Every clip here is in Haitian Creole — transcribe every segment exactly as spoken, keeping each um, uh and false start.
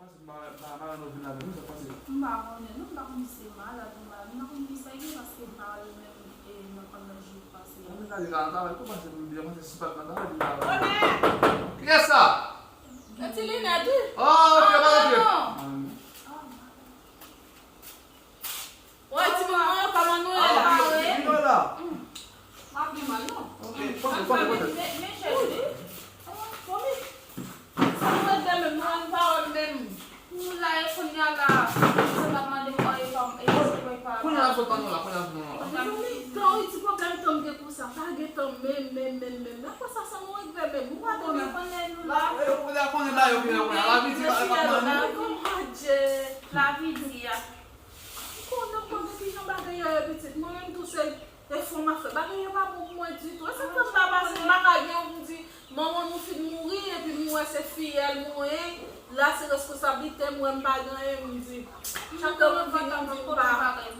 Pase m pa, m pa, m pa wè nou vin la menm, sa k pase? M pa konnen non, m pa konn si se malad ou malad, m pa konn kisa l ye, paske m pa wè l menm, e, nan pandan jou pase a. Mwen gade la, nan travay, kou pase m byen, pase si pa t nan travay, m pa wè. Kiyès sa? Yon ti linèt, wi. Oh, ok, pa ok. Woy, timoun mwen yo, kòman nou ye la? Ah, ok, vin la. M ap gen mal, non. Ok, pote, pote, pote. Men, men, chèche. Sa nou regle menm, nou ann pa wè menm. Pou la, e kounye a la, se pa mande m, e pa, e pa. Kounye a la, sot nan nou la, kounye a, sot nan nou la. Mezanmi, tan wi, ti pwoblèm tan m gen konsa, pa gen tan menm, menm, menm, menm. Nan konsa, sa nou regle menm. Ou pa tande konnen nou la. E, ou pa konnen ba yo, kounye a, kounye a. Lavi di, pa, pa, pa, pa. Kòman Dye? Lavi di a. M konnen, m konnen kijan bagay yo ye pitit. Mwen menm tou se efò m ap fè. Bagay yo pa bon pou mwen ditou. E sa k fè m pa pase, m pa ka gen yon pou m di, manman nou fin mouri, epi m wè se fiyèl mwen, la se responsablite m, wè m pa gen anyen, m di, chak lè mwen vini, m di m pa,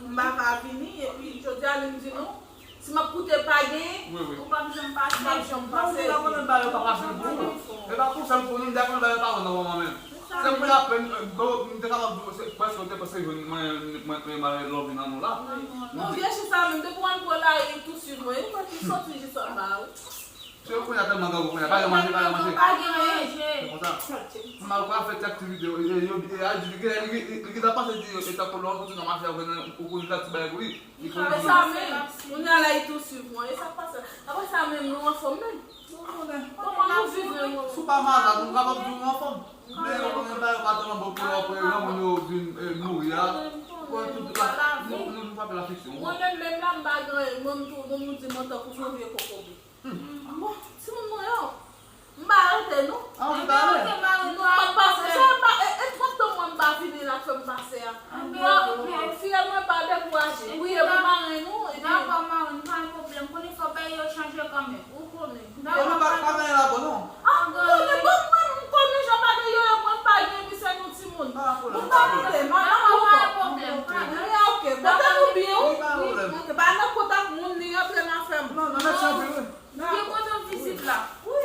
m pa ka vini, epi jodi a li m di non. Si m ap koute pa genyen, wi, wi, ou p ap janm pase. M p ap janm pase. Non, nou pa konnen ba yo pa fasil pou nou. E pa pou sa m konnen, m dakò ba yo pa bon nan moman menm. Se pou lapèn, e, bon, m te kapab di w, se, prèske w te panse jwenn mwen, mwen, mwen, mwen love nan nou la. Non, vye chita menm, depi w ann pran lari, li tou swiv mwen. Ou wè ki soti jis anba a, wi. Se kounye a tèlman grangou, kounye a, pa gen manje, pa gen manje. Pa gen manje. Se konsa. M al pral fè ti aktivite, e, yo, e, a di, li, li, li, li gentan panse di, e, tankou lè w soti nan mache, ou konnen, ou konnen ti bagay pou li. Apre sa menm, kounye a la, li tou swiv mwen. E sa k pase? Apre sa menm, nou anfòm menm. Kòman nou viv menm? Si w pa malad, nou kapab di w anfòm. Men yo konnen bagay yo pa tèlman bon pou lè w pran granmoun yo vin, e, mouri a. Pran tout la, nou, nou, nou frape la fiksyon. Mwen menm, menm la, m pa gen anyen. Mwen, m tou, mwen, m di mwen tankou yon vye kokobe. Bon, timoun mwen yo, m pa rete non. Ah, ou pa rete? Non, m pa pase. Se pa, e, e, pòtan mwen m pa vini la k fè m pase a. Bon, fiyèl mwen pa dekouraje. Priye pou mari nou, epi dakò, mari nou, pa gen pwoblèm. Konnen fò peyi yo chanje kanmenm. Ou konnen. Dakò, pa, pa gen anyen la bò non. Ah, m konnen, bon, mwen, m konnen jan bagay yo ye, mwen, m pa gen misye nou timoun. Pa gen pwoblèm. Mwen pa rete, m ap dakò, pa gen pwoblèm. Wi, ok, kote nou byen, wi. Pa gen pwoblèm. Ok, pa nan kontak moun, ni rantre nan afè m. Non, non, mèsi anpil, wi. Ki kote w vizit la? Wi.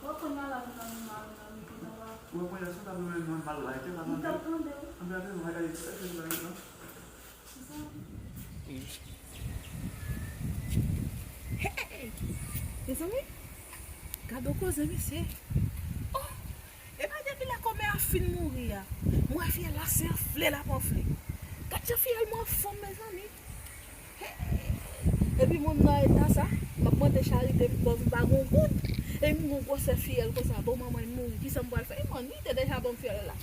Wè kounye a la, nou nan mal, nan li, nan mal. Wè kounye a, se ta vle mwen mal la, e te la, m t ap tande w. Anben, anben, mwen, e, e, e, e, e, Hey! Mezanmi, gade yon koze, mesye. Oh! E pa depi lè kòmè a fin mouri a, m wè fiyèl la se anfle l ap anfle. Gad jan fiyèl mwen anfòm, mezanmi. Hey! Epi mwen m nan eta sa, m ap mande charite, m pòv, m pa gen yon goud. E m gen yon gwosè fiyèl konsa, bon manman l mouri, kisa m pral fè? E mwen, li te deja ban m fiyèl la.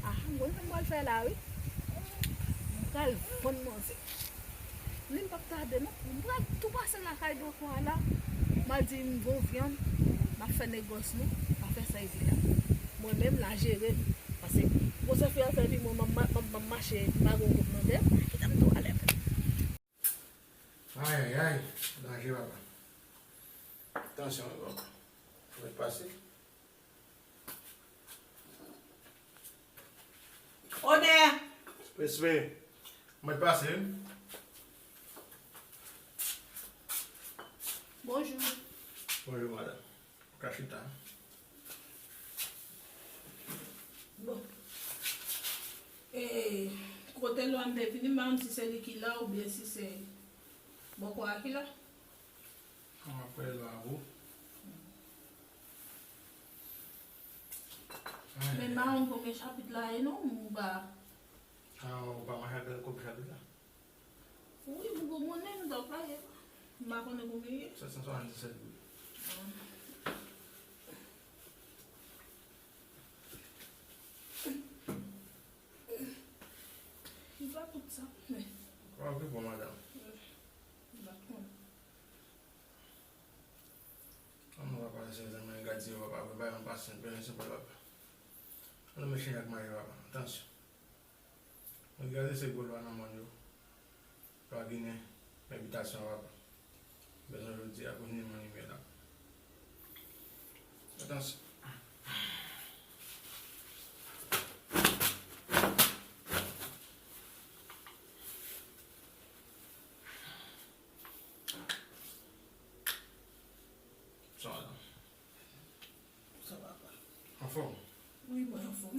Ah, m konn sa m pral fè la, wi. M pral vann manzè. Li m p ap tade non. M pral tou pase lakay dokwa la. M al di m gon vyann, m ap fè negòs nou, m ap fè sa epi la. Mwen menm la jere m. Paske gwosè fiyèl sa epi mwen m ap ma-, m ap, m ap mache, m pa gon goud nan dèyè m, kite m tou ale. Ayayay, danje papa. Tansyon wi papa. Mwen pase. Onè! Respè. Mwen pase wi. Bonjou. Bonjou madanm. Ou ka chita. Bon. E, kote Loan te vini, m pa konn si se li ki la oubyen si se bòkò a ki la. An, m ap kwè la pou. Men m pa konn konbyen chapit la ye non, m pa. A, ou pa mache ak bèl kòb chapit la? Wi, m gon monnen m t ap pale. M pa konnen konbyen ye. Sèt san swasanndisèt goud. Li pa tout sa, men. Ou ap repon, madanm. M pa konnen. An nou papa, se zanmi gad yo papa, vre bay yon pasyans, byen se pou papa. An nou met chèn ak mayo papa, tansyon. Mwen gade se gwo lwa nan mòn yo. Lwa Ginen, envitasyon papa. Bezwen jodi a pou ni mwen ni mwen la. Atansyon. Sa va la? Sa va pa. Anfòm? Wi, mwen anfòm.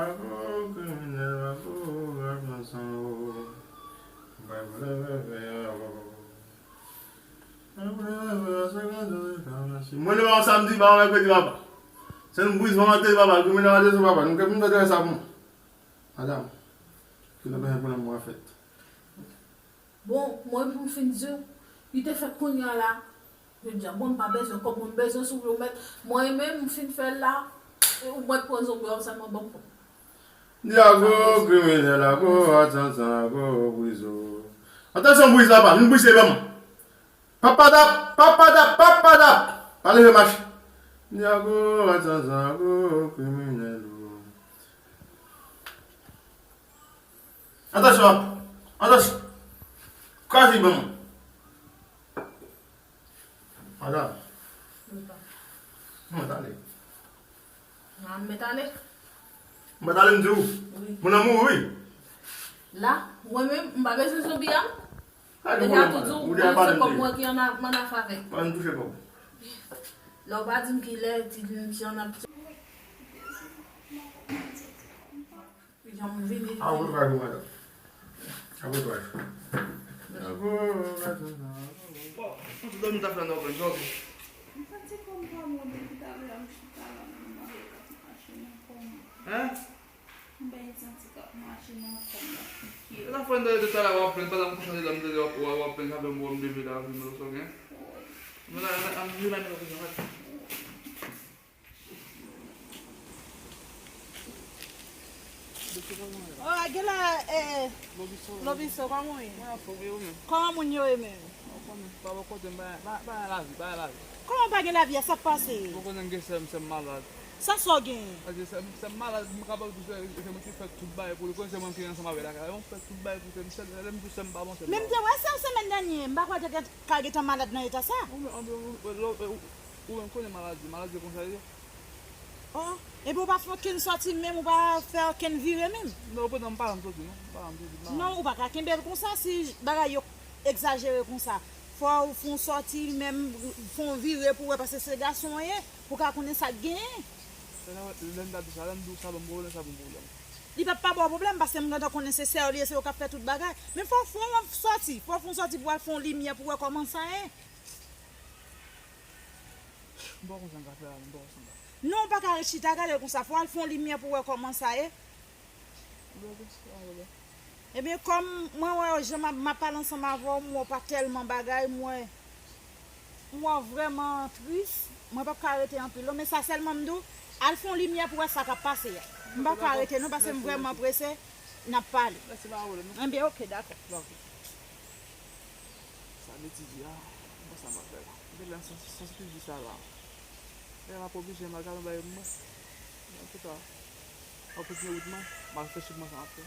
Pako kriminèl, pako rat nan san ou. Bay vle veve a ou. Mwen leve yon samdi, pa yon mèkredi, papa. Se nou briz vante, papa. Kriminèl a dezo, papa. Nou kèm nou fè sa pou mwen. Madanm, ki lè bezwen pran mwen fèt. Bon, mwen pou m fin di w, li te fèt kounye a la. Jodi a, bon, m pa bezwen kòb, mwen m bezwen sou ou mèt. Mwen menm, m fin fè l la, ou mèt pran zonbi w sèlman ban m kòb. Dyago, kriminèl, ago, atantan, ago, brizo. Atansyon, briz la pa, vin brize ban m. Papadap, papadap, papadap. Pa leve mache. Dyago, atantan, ago, kriminèl. Atansyon, atansyon. Kraze ban m. Madanm. Mwen pa. Mwen tale. Nan, m mèt ale. Mwen tale, m di w. Wi. Moun nan mouri, wi. La, mwen menm, m pa bezwen zonbi a. Deja tou di w, mwen se kòb mwen ki an a-, m an afè avèk. Pa n touche kòb. Lè w pa di m ki lè, ti, ti an ap. Jan m vini. Awo twaj, madanm. Awo twaj. Bon, ou te dòmi ta fè nan open jòg. M santi kò m pa bon depi talè a, m chita la, m mare l ap mache nan kò m. Hein? M byen santi k ap mache nan kò m, l ap pike. E la fò n tande talè w ap plenn, pandan m kouche andedan, m tande w ap, w ap, w ap plenn, sa fè m wè m leve la, vin mwen sa w gen. Wi. Mwen la, la, m vin la, m vin la. Oh, gen la, eh, Lobiso, kòman w ye? Mwen anfòm, e ou menm? Kòman moun yo ye menm? Ou konnen, pa bò kote m, ba, ba, ba lavi, ba lavi. Kòman pa gen lavi a, sa k pase? Ou konnen m gen sè m, sè m malad. Sa sa w genyen? Sa di sè m, sè m malad, m ka ba w di sè, se mwen ki fè tout bagay pou li, konnen se mwen ki ansanm avè l lakay, mwen fè tout bagay pou sè m, sè, lè m di sè m pa bon, sè m pa bon. Men m te wè sè w semèn dènye, m pa kwè te gen, ka gentan malad nan eta sa. Ou menm, ou, ou, ou, ou, ou menm konnen maladi, maladi konsa ye. Oh, epi ou pa fè okenn sòti menm, ou pa fè okenn vire menm? Non, pandan m pa janm sòti, non. M pa janm sòti, m pa janm. Non, ou pa ka kenbe l konsa si bagay yo egzajere konsa. Fò ou fè yon sòti menm, fè yon vire pou wè, paske se gason w ye, pou ka konnen sa k genyen. Lè, lè m ta di sa, lè m di w sa ban m pwoblèm, sa ban m pwoblèm. Li p ap pa ba w pwoblèm, paske m gentan konnen se sè w li ye, se yo k ap fè tout bagay. Men fò w fè yon sòti, fò w fè yon sòti pou w al fè yon limyè, pou w wè kòman sa ye. M pa konn sa m ka fè la, m pa konn sa m ka fè. Non, ou pa ka ret chita gade l konsa. Fò w al fè yon limyè pou w wè kòman sa ye. Ebyen, kòm mwen wè jan m ap, m ap pale ansanm avè w, m wè w pa tèlman bagay, m wè, m wè w vrèman tris. Mwen p ap ka rete anpil non, men sa sèlman m di w, al fè yon limyè pou w wè sa k ap pase a. M p ap ka rete non, paske m vrèman prese, n ap pale. Mèsi, pa pwoblèm non. Ebyen, oke, dakò. Dakò. Sa betiz la, mwen sa m ap fè la. Bèl la, sa, sa, sa ki di sa la. Bèl la, pa oblije, m al gade yon bagay pou mwen. Antouka, mwen kontinye wout mwen, m al reflechi pou mwen sa m ap fè.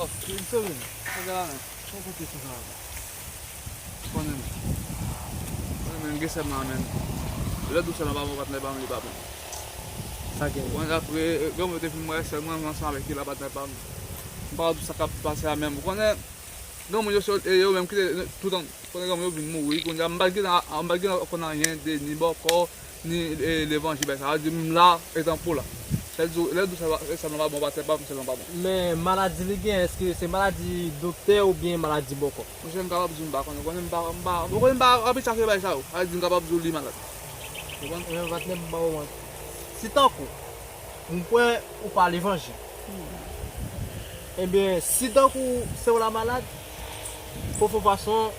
Oh, m sove. Gade la, men. Fò kote sou sa la. Konnen. Konnen, men, gen sè m la, men. Lè dou sè m la pa bon, patnè pa m, li pa bon. Sa gen. Konnen apre, granmoun yo te fin mwen sè mwen, mwen ansanm avèk li la, patnè pa m. M pa wè tout sa k ap pase a menm. Ou konnen, granmoun yo, se yo, yo menm ki te toutan. Konnen granmoun yo vin mouri, kounye a, m pa t gen, m pa t gen konn anyen de ni bòkò, ni, e, levanjil, bagay sa. Sa vle di, m la, etan pou la. Lè dou, lè dou sè m la pa bon, patnè pa m, sè m la pa bon. Men maladi li gen, èske se maladi doktè oubyen maladi bòkò? Monchè, m kapab di w m pa konnen. Ou konnen m pa, m pa, ou konnen m pa abitye ak bagay sa yo. Sa vle di m kapab di w li malad. Ou konprann? Men patnè m ba w manti. Si tankou, m kwè ou pa levanjil. Ebyen, si tankou se w la malad, fò w fè yon fason,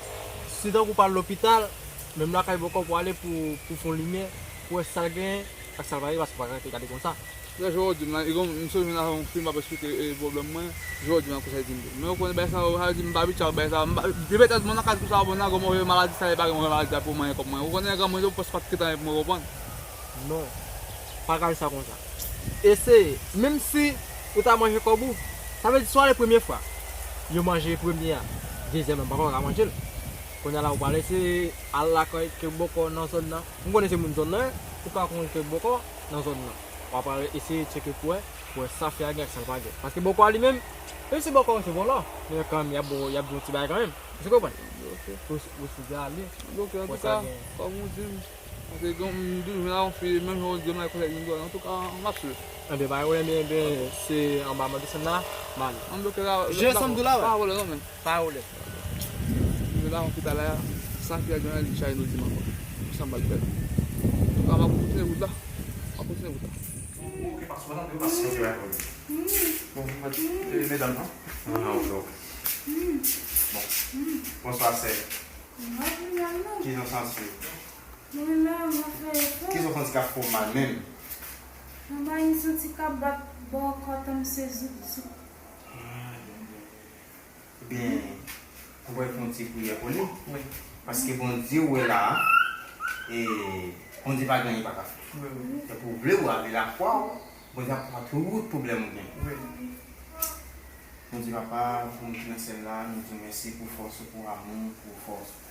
si tankou w pa al lopital, menm lakay bòkò pou w ale pou, pou fè yon limyè, pou w wè sa l genyen ak sa l pa genyen, paske w pa ka rete gade konsa. Lè Jewò di m nan, e gon, m sonje m nan yon fim ap eksplike, e, pwoblèm mwen, Jewò di m nan konsa, li di m tou. Men ou konnen bagay sa yo, sa vle di m pa abitye ak bagay sa yo. M pa, depi etazman nan ka di sa bon nan, gon move maladi sa, li pa gen move maladi la pou manyen kòb mwen. Ou konnen granmoun yo pwès pa t gentan pou mwen konprann. Non, pa gade sa konsa. Eseye, menm si ou ta manje kòb ou, sa vle di si w ale premye fwa, yo manje premye a, dezyèm nan, pa ka manje l. Kounye a la, ou pral eseye al lakay kèk bòkò nan zòn nan. M konnen se moun zòn nan, ou ka konn kèk bòkò nan zòn nan. W ap al eseye tcheke pou wè, pou wè sa fè a gen ak sa l pa gen. Paske bòkò a li menm, menm si bòkò se vòlò, men kanmenm, y ap ba w, y ap ba w yon ti bagay kanmenm. Ou konprann? Ok. Ou, ou sou ale. Ok, antouka, kòm ou di m, paske m toujou vin avè yon fi, menm jan ou di m la, konsèy m dwe, antouka, m ap swiv. Enben, pa gen pwoblèm, enben, se anba mwen desann la, m ale. An bloke la, je sanm dou la, pa pwoblèm non, men. Pa pwoblèm. Mwen la, mwen ki talè a, sa ki a gen li chay nou di m ankò. Pou sa m pral fè. Antouka, m ap kontinye wout la. M ap kontinye wout la. Ok, paske mwen tankou paske yo te bay pwoblèm. Bon, mwen, e, medam nan. Ah, ok, ok. Bon. Bonswa, sè. Kijan w santi w? Mwen la, mwen fè efò. Kijan w santi k ap fè w mal menm? Anba yon santi k ap bat bò kò tanm se zouk zouk. Ebyen, ou pral fè yon ti priyè pou li. Wi. Paske Bondye ou wè la a, e Bondye pa gen anyen li pa ka fè. Wi, wi. Se pou w vle ou avle lakwa w, Bondye ap pran tout pwoblèm ou gen. Wi. Bondye Papa, pou nou ki nan syèl la, nou di w mèsi pou fòs ou, pou amou w, pou fòs ou.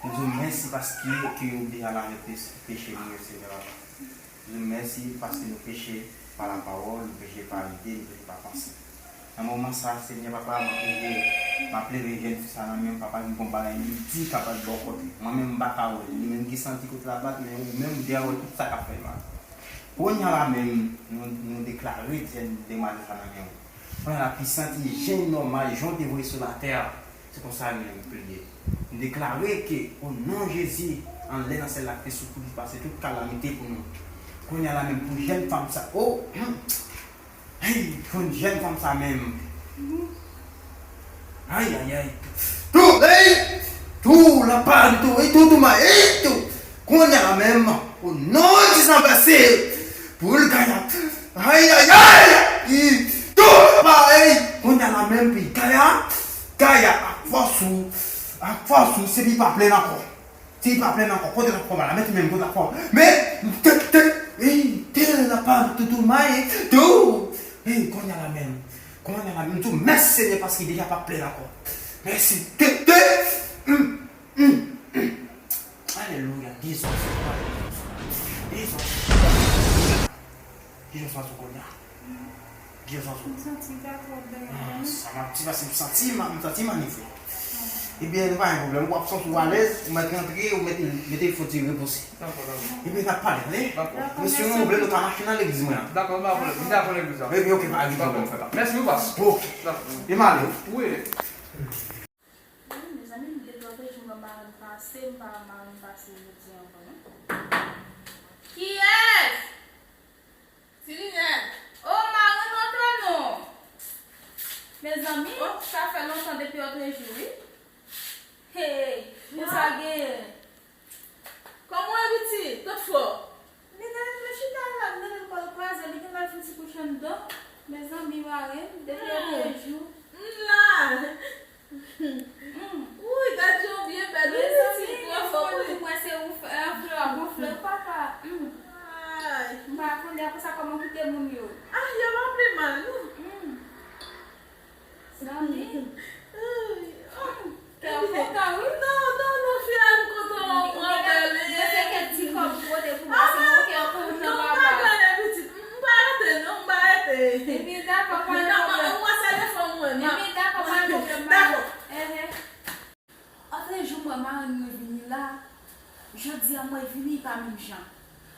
Nou di w mèsi paske ke ou deja lave pe-, peche nou yo, Senyè Papa. Nou di w mèsi paske nou peche pa lapawòl, nou peche pa lide, nou peche pa panse. Nan moman sa a, Senyè Papa, m ap leve, m ap leve jèn fi sa nan men w, Papa, m gon bagay li di k ap bat bò kote. Mwen menm, m pa ka wè l. Li menm ki santi kote l ap bat, men ou menm, ou deja wè tout sa k ap fè l mal. Kounye a la menm, nou, nou deklare demwazèl sa nan men w. Kounye a la, pwisan ti jenn nòmal, jan w te voye sou latè a, se konsa li menm pou l ye. Nou deklare ke, o non Jezi, anlè nan syèl la, Kris ou pou li pase tout kalamite pou nou. Kounye a la menm, pou jenn fanm sa, o, hmm, hey, pou jenn fanm sa menm. Ay, ay, ay. Tou, ey! Tou, la pa di tou, ey, tou, tou, ma, ey, tou. Kounye a la menm, o non di San Pèse, pou l Gaya. Ay, ay, ay! Tou, la pa, ey! Kounye a la menm, pi Gaya, Gaya, ak fòs ou, ak fòs ou, se pi pa plenn ankò. Se pi pa plenn ankò. Kote l ap fò mal la, mete men kote l ap fò. Men, te, te, ey, te, la pa, tou, tou, ma, ey, tou. Ey, kounye a la menm. Kounye a la menm, tou, mèsi Senyè, paske deja pa plenn ankò. Mèsi. Te, te, mm. Mm, mm. Alelouya, dezòd sou kò, dezòd sou kò. Dezòd sou kò, dezòd sou kò. M santi m pa twò byen. Ah, sa m ap di, paske m santi m, m santi m anifè. Ebyen, nou pa gen pwoblèm. W ap santi w alèz, ou mèt rantre, ou mèt, mete fò ti repoze. Dakò, dakò. Ebyen, n ap pale, tande? Dakò. Mesye, nou vle nou ka mache nan legliz mwen an. Dakò, m pa pwoblèm. M dakò legliz la. Ebyen, oke, pa gen pwoblèm, frè pa. Mèsi, nou pas. Oke. Dakò. E m ale, wi. Wi. Wi, mezanmi, m gen twòp jou m wè marenn pase, m pa wè marenn pase jodi ankò, non. Kiyès? Ti Linèt. O, marenn antre non. Mezanmi, o, sa fè lontan depi lòtrejou, wi. Hey, men sa genyen? Kòman w ye, pitit? Tout fò? Li genlè vle chita la, li genlè kò l kraze, li genlè fin ti kouche anndan. Mezanmi, marenn, depi lòtrejou. M la. Wi, gad jan w byen bèl, wi, pitit, twò fò, wi. Mwen se ou, flè, gon flè, papa. Ay. M pa konnen apre sa kòman kite moun yo. Ah, yo pa pi mal, non. Zanmi. Kè w kontan, wi. Non, non, non, fi a, m kontan wè w, bèl. Mwen se kèk ti kòb ou pote pou mwen, se mwen kè w kontan, papa. M pa gade, pitit. M pa rete, non, m pa rete. Ebyen, dakò, pa gen pwoblèm. Ou wè sa defo mwen, non. Ebyen, dakò, pa gen pwoblèm, marenn. Dakò. Lòtrejou m wè marenn mwen vini la, jodi a m wè l vini li pa menm jan.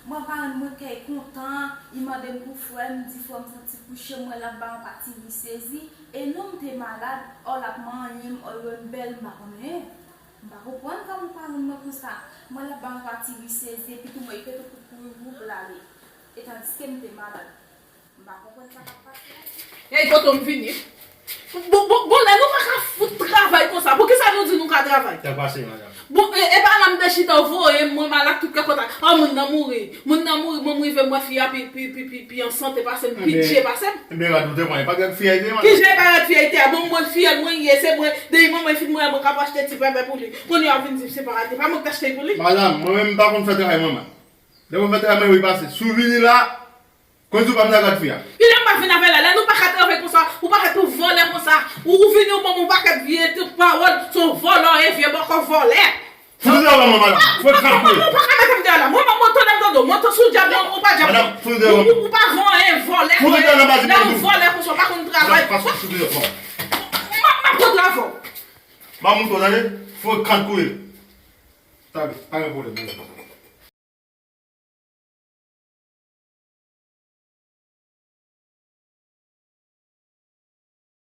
M wè marenn mwen kè l kontan, li mande m pou frè m, m di frè m santi kouche, m wè l ap ba yon pati ri sezi, e non m te malad, ò l ap manyen m, ò l wè m bèl, m pa konn anyen. M pa konprann kòman marenn mwen konsa, m wè l ap ba yon pati ri sezi, epi tou m wè li pete kout kouri voup l ale, e tandiske m te malad. M pa konprann sa k ap pase. Ey, kote w m vini? Bon, bon, bon, lè nou pa ka fout travay konsa, poukisa nou di nou ka travay? Sa k pase, madanm? Bon, e, e pa la m te chita, w voye m, mwen malad tout kè kontan. Ò, moun nan mouri. Moun nan mouri, mwen m rive m wè fi a pi, pi, pi, pi, pi an sante pase m, pi dje pase m. Ebyen, rad ou te pran, e pa rad fi a ite, madanm? Ki jan e pa rad fi a ite a? Bon, mwen fiyèl mwen ye, se mwen, depi manman fin mouri, mwen ka pa achte ti pèpè pou li. Kounye a w vin di m se pa rad li, pa mwen k t achte l pou li. Madanm, mwen menm m pa konn fè travay mwen, man. Lè mwen fè travay mwen, wi pase. Si w vini la, Konn di w pa vin ak rad fi a. Kilè m pa vin avè l la? Lè nou pa ka travay konsa, ou pa ka tou vòlè konsa. Ou, ou vini, ou ban m yon pakèt vye tout pawòl, se yon vòlò, e vye bòkò vòlè. Fout ou deyò la, madanm. Frekan pou ou. Ou pa ka mete m deyò la. Mwen, mwen, mwen, tande m tande w. Mwen, tan sou dyab, mwen, ou pa dyab. Madanm, fout ou deyò. Ou, ou, ou pa vanyen, vòlè. Fout ou deyò nan baz mwen tou. Lè ou vòlè konsa, ou pa konn travay. Madanm, pa sou deyò. M ap, m ap kontre avè w. M ap montre w, tande. Frekan pou ou. Tande, pa gen pwoblèm, tande.